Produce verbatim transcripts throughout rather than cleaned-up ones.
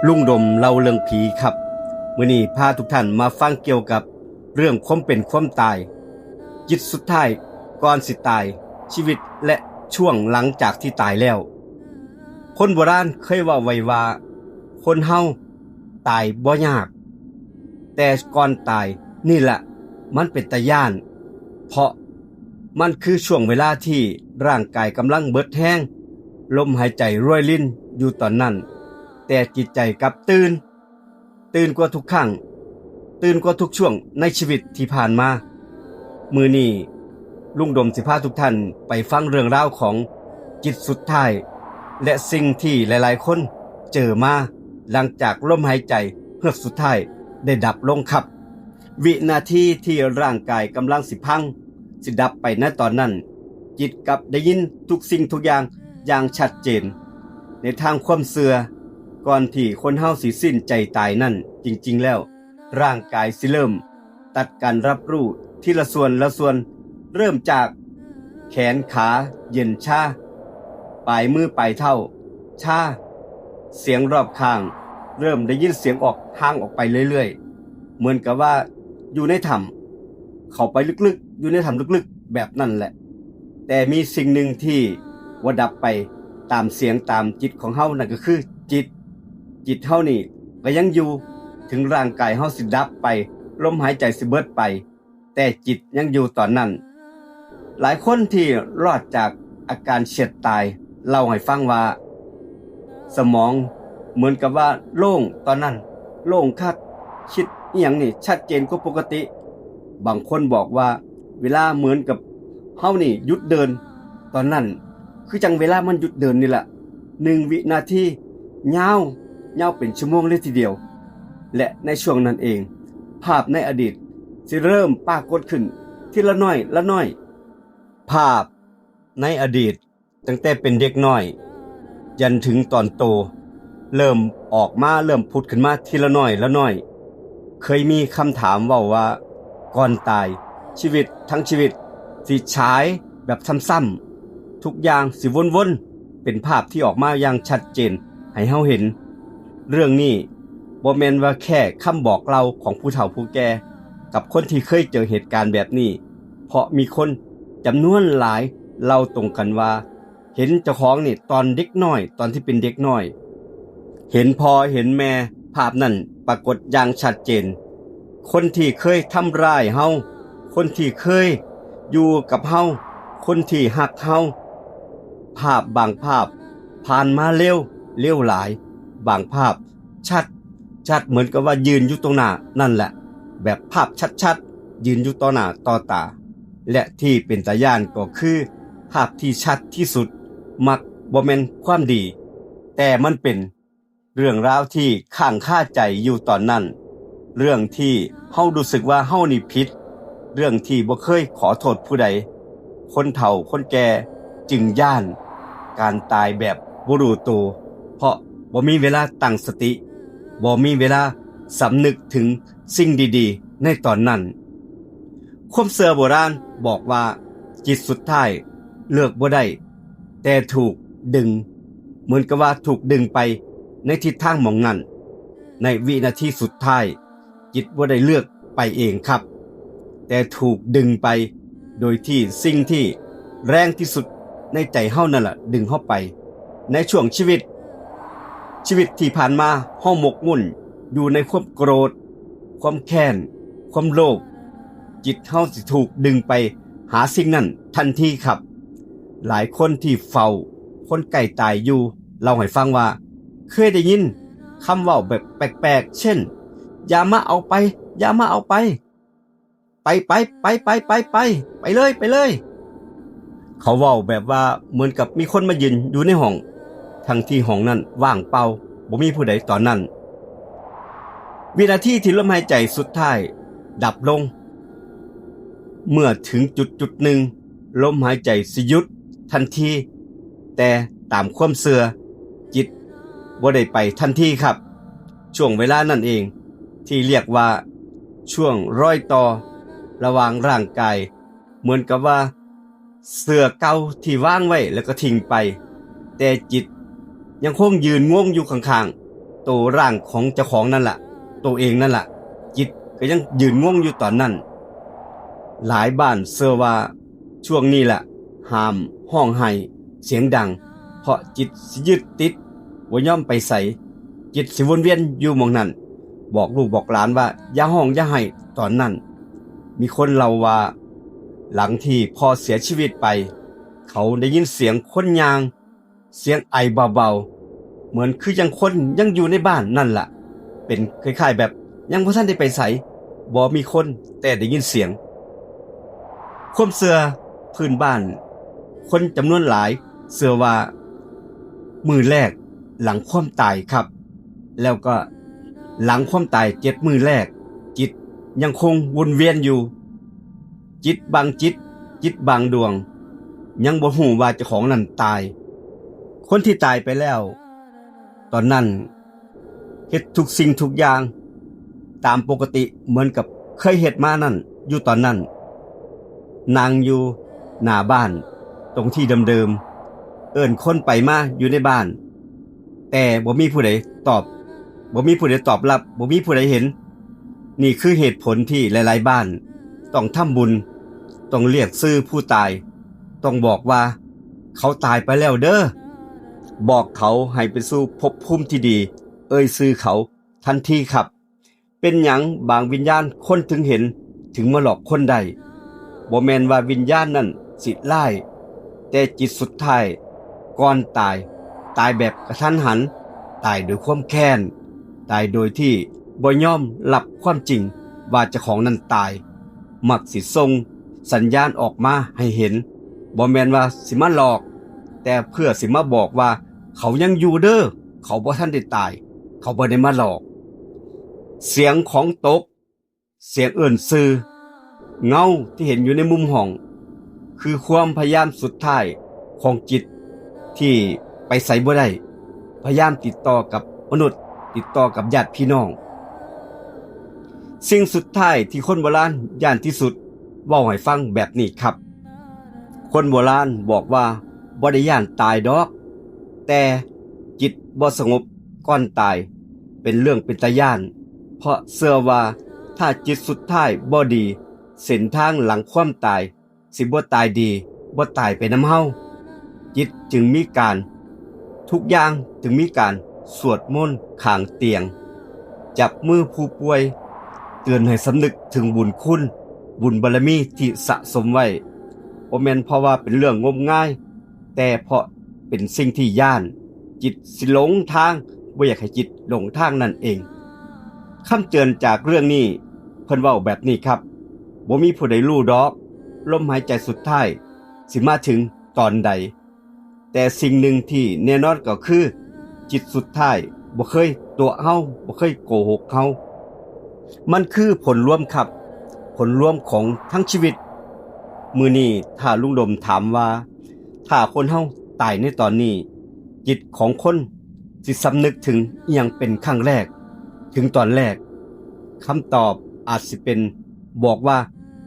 ลุงดมเล่าเรื่องผีครับ มื้อนี้พาทุกท่านมาฟังเกี่ยวกับเรื่องความเป็นความตาย จิตสุดท้ายก่อนสิตาย ชีวิตและช่วงหลังจากที่ตายแล้ว คนโบราณเคยเว้าไว้ว่า คนเฮาตายบ่ยาก แต่ก่อนตายนี่แหละมันเป็นตาย้าน เพราะมันคือช่วงเวลาที่ร่างกายกำลังเบิดแฮง ลมหายใจรวยรินอยู่ตอนนั้น แต่จิตใจกลับตื่น ตื่นกว่าทุกครั้ง ตื่นกว่าทุกช่วงในชีวิตที่ผ่านมา มื้อนี้ลุงดมสิพาทุกท่านไปฟังเรื่องราวของจิตสุดท้าย และสิ่งที่หลายๆคนเจอมาหลังจากลมหายใจเฮือกสุดท้ายได้ดับลงครับ วินาทีที่ร่างกายกำลังสิพัง สิดับไปณตอนนั้น จิตกลับได้ยินทุกสิ่งทุกอย่างอย่างชัดเจน ในทางความเชื่อ ก่อนที่คนเฮาสิสิ้นใจตายนั่น จริงๆแล้ว ร่างกายสิเริ่มตัดการรับรู้ทีละส่วนละส่วน เริ่มจากแขนขาเย็นชา ปลายมือปลายเท้าชา เสียงรอบข้างเริ่มได้ยินเสียงออกห่างออกไปเรื่อยๆ เหมือนกับว่าอยู่ในถ้ำ เข้าไปลึกๆ อยู่ในถ้ำลึกๆ แบบนั้นแหละ แต่มีสิ่งหนึ่งที่ว่าดับไปตามเสียงตามจิตของเฮานั่นก็คือจิต จิตเฮานี่ก็ยังอยู่ ถึงร่างกายเฮาสิดับไป ลมหายใจสิเบิดไป แต่จิตยังอยู่ตอนนั้น หลายคนที่รอดจากอาการเฉียดตายเล่าให้ฟังว่า สมองเหมือนกับว่าโล่งตอนนั้น โล่งคัก คิดอีหยังนี่ชัดเจนกว่าปกติ บางคนบอกว่าเวลาเหมือนกับเฮานี่หยุดเดิน ตอนนั้นคือจั่งเวลามันหยุดเดินนี่แหละ หนึ่งวินาทียาวยาวเป็นชั่วโมงเลยทีเดียว และในช่วงนั้นเอง ภาพในอดีตสิเริ่มปรากฏขึ้นทีละน้อยละน้อย ภาพในอดีตตั้งแต่เป็นเด็กน้อย ยันถึงตอนโต เริ่มออกมาเริ่มผุดขึ้นมาทีละน้อยละน้อย เคยมีคำถามเว้าว่า ก่อนตายชีวิตทั้งชีวิตสิฉายแบบซ้ำๆ ทุกอย่างสิวนๆ เป็นภาพที่ออกมาอย่างชัดเจนให้เฮาเห็น เรื่องนี้บ่แม่นว่าแค่คำบอกเล่าของผู้เฒ่าผู้แก่กับคนที่เคยเจอเหตุการณ์แบบนี้ เพราะมีคนจำนวนหลายเล่าตรงกันว่า เห็นเจ้าของนี่ตอนเด็กน้อย ตอนที่เป็นเด็กน้อย เห็นพ่อเห็นแม่ ภาพนั้นปรากฏอย่างชัดเจน คนที่เคยทำร้ายเฮา คนที่เคยอยู่กับเฮา คนที่ฮักเฮา ภาพบางภาพผ่านมาเร็ว เร็วหลาย บางภาพชัด ชัดเหมือนกับว่ายืนอยู่ตรงหน้านั่นแหละ แบบภาพชัดๆ ยืนอยู่ต่อหน้าต่อตา และที่เป็นตาย้านก็คือภาพที่ชัดที่สุด มักบ่แม่นความดี แต่มันเป็นเรื่องราวที่ค้างคาใจอยู่ตอนนั้น เรื่องที่เฮารู้สึกว่าเฮานี่ผิด เรื่องที่บ่เคยขอโทษผู้ใด คนเฒ่าคนแก่จึงย้านการตายแบบบ่รู้ตัว เพราะบ่มีเวลาตั้งสติ บ่มีเวลาสำนึกถึงสิ่งดีๆ ในตอนนั้น ความเชื่อโบราณบอกว่าจิตสุดท้ายเลือกบ่ได้ แต่ถูกดึง เหมือนกับว่าถูกดึงไปในทิศทางหม่องนั้น ในวินาทีสุดท้าย จิตบ่ได้เลือกไปเองครับ แต่ถูกดึงไปโดยที่สิ่งที่แรงที่สุดในใจเฮานั่นแหละดึงเฮาไป ในช่วงชีวิต ชีวิตที่ผ่านมาเฮาหมกมุ่นอยู่ในความโกรธ ความแค้น ความโลภ จิตเฮาสิถูกดึงไปหาสิ่งนั้นทันทีครับ หลายคนที่เฝ้าคนใกล้ตายอยู่เล่าให้ฟังว่า เคยได้ยินคำเว้าแบบแปลกๆ เช่น อย่ามาเอาไป อย่ามาเอาไป ไปไปไปไปไปไปไปเลยไปเลย เขาเว้าแบบว่าเหมือนกับมีคนมายืนอยู่ในห้อง ทั้งที่ห้องนั้นว่างเปล่า บ่มีผู้ใดตอนนั้น วินาทีที่ลมหายใจสุดท้ายดับลง เมื่อถึงจุดจุดหนึ่ง ลมหายใจสิหยุดทันที แต่ตามความเชื่อ จิตบ่ได้ไปทันทีครับ ช่วงเวลานั่นเอง ที่เรียกว่าช่วงรอยต่อระหว่างร่างกาย เหมือนกับว่าเสื้อเก่าที่วางไว้แล้วก็ทิ้งไป แต่จิตยังคงยืนงงอยู่ข้างๆ ตัวร่างของเจ้าของนั่นละ ตัวเองนั่นละ จิตก็ยังยืนงงอยู่ตอนนั้น หลายบ้านเชื่อว่าช่วงนี้แหละ ห้ามฮ้องไห้เสียงดัง เพราะจิตสิยึดติด บ่ยอมไปไส จิตสิวนเวียนอยู่หม่องนั้น บอกลูกบอกหลานว่าอย่าฮ้องอย่าไห้ตอนนั้น มีคนเล่าว่า หลังที่พ่อเสียชีวิตไป เขาได้ยินเสียงคนย่าง เสียงไอเบาๆ เหมือนคือยังคนยังอยู่ในบ้านนั่นล่ะ เป็นคล้ายๆแบบยังบ่ทันได้ไปไส บ่มีคนแต่ได้ยินเสียง ความเชื่อพื้นบ้าน คนจำนวนหลายเชื่อว่ามื้อแรกหลังความตายครับ แล้วก็หลังความตายเจ็ดมื้อแรก จิตยังคงวนเวียนอยู่ จิตบางจิต จิตบางดวง ยังบ่ฮู้ว่าเจ้าของนั้นตาย คนที่ตายไปแล้ว ตอนนั้นเฮ็ดทุกสิ่งทุกอย่าง ตามปกติเหมือนกับเคยเฮ็ดมานั่น อยู่ตอนนั้น นั่งอยู่หน้าบ้านตรงที่เดิมๆ เอิ้นคนไปมาอยู่ในบ้าน แต่บ่มีผู้ใดตอบ บ่มีผู้ใดตอบรับ บ่มีผู้ใดเห็น นี่คือเหตุผลที่หลายๆบ้านต้องทำบุญ ต้องเรียกชื่อผู้ตาย ต้องบอกว่าเขาตายไปแล้วเด้อ บอกเขาให้ไปสู่ภพภูมิที่ดี เอ่ยชื่อเขาทันทีครับ เป็นหยังบางวิญญาณคนถึงเห็น ถึงมาหลอกคนได้ บ่แม่นว่าวิญญาณนั่นสิร้าย แต่จิตสุดท้ายก่อนตาย ตายแบบกะทันหัน ตายโดยความแค้น ตายโดยที่บ่ยอมรับความจริงว่าเจ้าของนั้นตาย มักสิส่งสัญญาณออกมาให้เห็น บ่แม่นว่าสิมาหลอก แต่เพื่อสิมาบอกว่าเขายังอยู่เด้อ เขาบ่ทันได้ตาย เขาบ่ได้มาหลอก เสียงของตก เสียงเอิ้นชื่อ เงาที่เห็นอยู่ในมุมห้อง คือความพยายามสุดท้ายของจิตที่ไปไสบ่ได้ พยายามติดต่อกับมนุษย์ ติดต่อกับญาติพี่น้อง สิ่งสุดท้ายที่คนโบราณย้านที่สุด เว้าให้ฟังแบบนี้ครับ คนโบราณบอกว่าบ่ได้ย้านตายดอก แต่จิตบ่สงบก่อนตาย เป็นเรื่องเป็นตาย้าน เพราะเชื่อว่าถ้าจิตสุดท้ายบ่ดี เส้นทางหลังความตายสิบ่ตายดี บ่ตายไปนำเฮา จิตจึงมีการ ทุกอย่างจึงมีการสวดมนต์ข้างเตียง จับมือผู้ป่วย เตือนให้สำนึกถึงบุญคุณ บุญบารมีที่สะสมไว้ บ่แม่นเพราะว่าเป็นเรื่องงมงาย แต่เพราะเป็นสิ่งที่ย้าน จิตสิหลงทาง บ่อยากให้จิตหลงทางนั่นเอง คำเตือนจากเรื่องนี้ เพิ่นเว้าแบบนี้ครับ บ่มีผู้ใดรู้ดอก ลมหายใจสุดท้าย สิมาถึงตอนใด แต่สิ่งหนึ่งที่แน่นอนก็คือ จิตสุดท้ายบ่เคยตั๋วเฮา บ่เคยโกหกเฮา มันคือผลรวมครับ ผลรวมของทั้งชีวิต มื้อนี้ถ้าลุงดมถามว่า ถ้าคนเฮาตายในตอนนี้ จิตของคนสิสำนึกถึงอิหยังเป็นครั้งแรก ถึงตอนแรก คำตอบอาจสิเป็นบอกว่า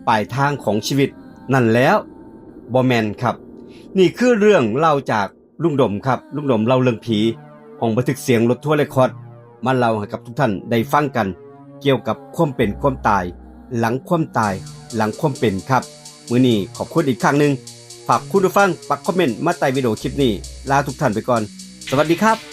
ปลายทางของชีวิตนั่นแหล้ว บ่แม่นครับ นี่คือเรื่องเล่าจากลุงดมครับ ลุงดมเล่าเรื่องผี ห้องบันทึกเสียงรถทัวร์เรคคอร์ด มาเล่าให้กับทุกท่านได้ฟังกัน เกี่ยวกับความเป็นความตาย หลังความตาย หลังความเป็นครับ มื้อนี้ขอบคุณอีกครั้งหนึ่ง ฝากคุณผู้ฟังปักคอมเมนต์มาใต้วิดีโอคลิปนี้ ลาทุกท่านไปก่อน สวัสดีครับ